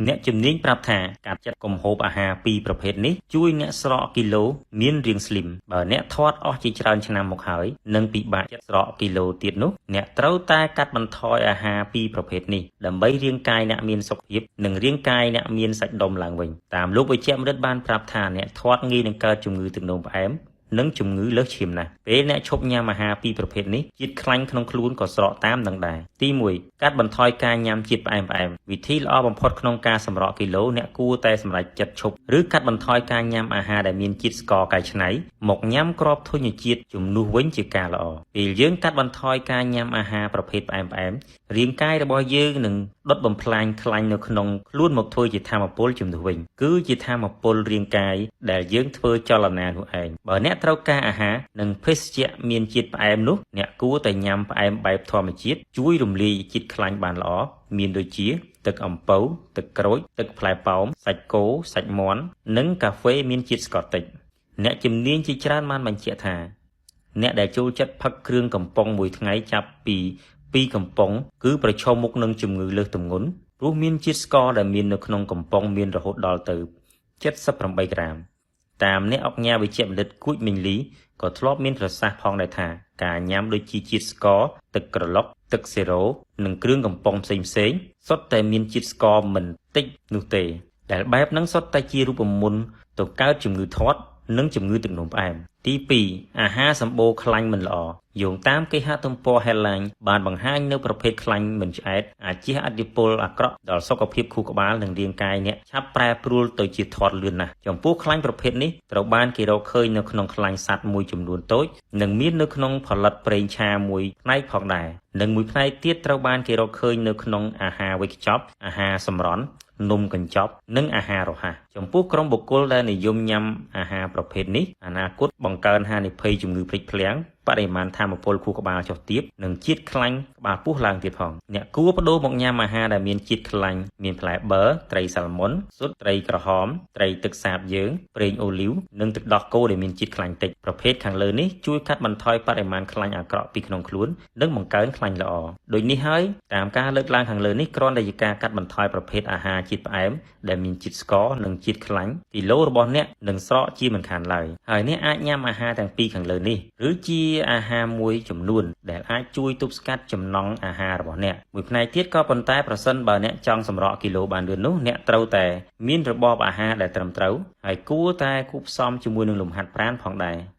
អ្នកជំនាញប្រាប់ថាកាត់ចិត្តកុំហូបអាហារពីរប្រភេទនេះជួយអ្នកស្រកគីឡូមានរាង slim បើអ្នកធាត់អស់ជាច្រើនឆ្នាំមកហើយនិងពិបាកចិត្តស្រកគីឡូទៀតនោះអ្នកត្រូវតែកាត់បន្ថយអាហារពីរប្រភេទនេះដើម្បីរាងកាយអ្នកមានសុខភាពនិងរាងកាយអ្នកមានសាច់ដុំឡើងវិញតាមលោកវេជ្ជបណ្ឌិតបានប្រាប់ថាអ្នកធាត់ងាយនឹងកើតជំងឺទឹកនោមផ្អែមនិងជំងឺលើសឈាមណាស់ពេលអ្នកឈប់ញ៉ាំអាហារពីរប្រភេទនេះជាតិខ្លាញ់ក្នុងខ្លួនក៏ស្រកតាមនឹងដែរទី1កាត់បន្ថយការញ៉ាំជាតិផ្អែមផ្អែមវិធីល្អបំផុតក្នុងការសម្រកគីឡូអ្នកគួរតែសម្រេចចិត្តឈប់ឬកាត់បន្ថយការញ៉ាំអាហារដែលមានជាតិស្ករកែច្នៃមកញ៉ាំគ្រាប់ធញ្ញជាតិជំនួសវិញជាការល្អពេលយើងកាត់បន្ថយការញ៉ាំអាហារប្រភេទផ្អែមផ្អែមរាងកាយរបស់យើងនឹងដុតបំផ្លាញខ្លាញ់នៅក្នុងខ្លួនមកធ្វើជាថាមពលជំនួសវិញគឺជាថាមពលរាងកាយដែលយើងធ្វើចលនានោះឯងបើអ្នកត្រូវការអាហារនិងភេសជ្ជៈមានជាតិផ្អែមនោះអ្នកគួរតែញ៉ាំផ្អែមបែបធម្មជាតិជួយរំលាយជាតិខ្លាញ់បានល្អមានដូចជាទឹកអំពៅទឹកក្រូចទឹកផ្លែប៉ោមសាច់គោសាច់មាន់និងកាហ្វេមានជាតិស្ករតិចអ្នកជំនាញជាច្រើនបានបញ្ជាក់ថាអ្នកដែលចូលចិត្តផឹកគ្រឿងកំប៉ុងមួយថ្ងៃចាប់ពី2កំប៉ុងគឺប្រឈមមុខនឹងជំងឺលើសទម្ងន់ព្រោះមានជាតិស្ករដែលមាននៅក្នុងកំប៉ុងមានរហូតដល់ទៅ78ក្រាមតាមអ្នកអង្គការវិជ្ជបណ្ឌិតគួចមីងលីក៏ធ្លាប់មានប្រសាសន៍ផងដែរថាការញ៉ាំដូចជាជាតិស្ករទឹកក្រឡុកទឹកសេរ៉ូនិងគ្រឿងកំប៉ុងផ្សេងផ្សេងសុទ្ធតែមានជាតិស្ករមិនតិចនោះទេដែលបែបហ្នឹងសុទ្ធតែជារូបមន្តទៅកើតជំងឺធាត់និងជំងឺទឹកនោមផ្អែមទី2អាហារសម្បូរខ្លាញ់មិនល្អយោងតាមគេហទំព័រ Headline បានបង្ហាញនៅប្រភេទខ្លាញ់មិនឆ្អែតអាចជះឥទ្ធិពលអាក្រក់ដល់សុខភាពខួរក្បាលនិងរាងកាយអ្នកឆាប់ប្រែប្រួលទៅជាធាត់លឿនណាស់ចំពោះខ្លាញ់ប្រភេទនេះត្រូវបានគេរកឃើញនៅក្នុងខ្លាញ់សត្វមួយចំនួនតូចនិងមាននៅក្នុងផលិតប្រេងឆាមួយផ្នែកផងដែរនិងមួយផ្នែកទៀតត្រូវបានគេរកឃើញនៅក្នុងអាហារវេចខ្ចប់អាហារសម្រន់នំកញ្ចប់និងអាហាររហ័សចំពោះក្រុមបុគ្គលដែលនិយមញ៉ាំអាហារប្រភេទនេះអនាគតបង្កើនហានិភ័យជំងឺភ្លេចភ្លាំងបរិមាណថាមពលខួរក្បាលចុះទាបនិងជាតិខ្លាញ់ក្បាលពោះឡើងទៀតផងអ្នកគួរប្ដូរមកញ៉ាំអាហារដែលមានជាតិខ្លាញ់មានផ្លែប័រត្រីសាល់មុនស៊ុតត្រីក្រហមត្រីទឹកសាបយើងប្រេងអូលីវនិងទឹកដោះគោដែលមានជាតិខ្លាញ់តិចប្រភេទខាងលើនេះជួយកាត់បន្ថយបរិមាណខ្លាញ់អាក្រក់ពីក្នុងខ្លួននិងបង្កើនខ្លាញ់ល្អដូចនេះហើយតាមការលើកឡើងខាងលើនេះគ្រាន់តែជាការកាត់បន្ថយប្រភេទអាហារជាតិផ្អែមដែលមានជាតិស្ករនិងជាតិខ្លាញ់គីឡូរបស់អ្នកនឹងស្រកជាមិនខានឡើយហើយអ្នកអាចញ៉ាំអាហារទាំងពីរខាងលើនេះឬជាអាហារមួយចំនួនដែលអាចជួយទប់ស្កាត់ចំណង់អាហាររបស់អ្នកមួយផ្នែកទៀតក៏ប៉ុន្តែប្រសិនបើអ្នកចង់សម្រកគីឡូបានលឿននោះអ្នកត្រូវតែមានរបបអាហារដែលត្រឹមត្រូវហើយគួរតែគួបផ្សំជាមួយនឹងលំហាត់ប្រាណផងដែរ។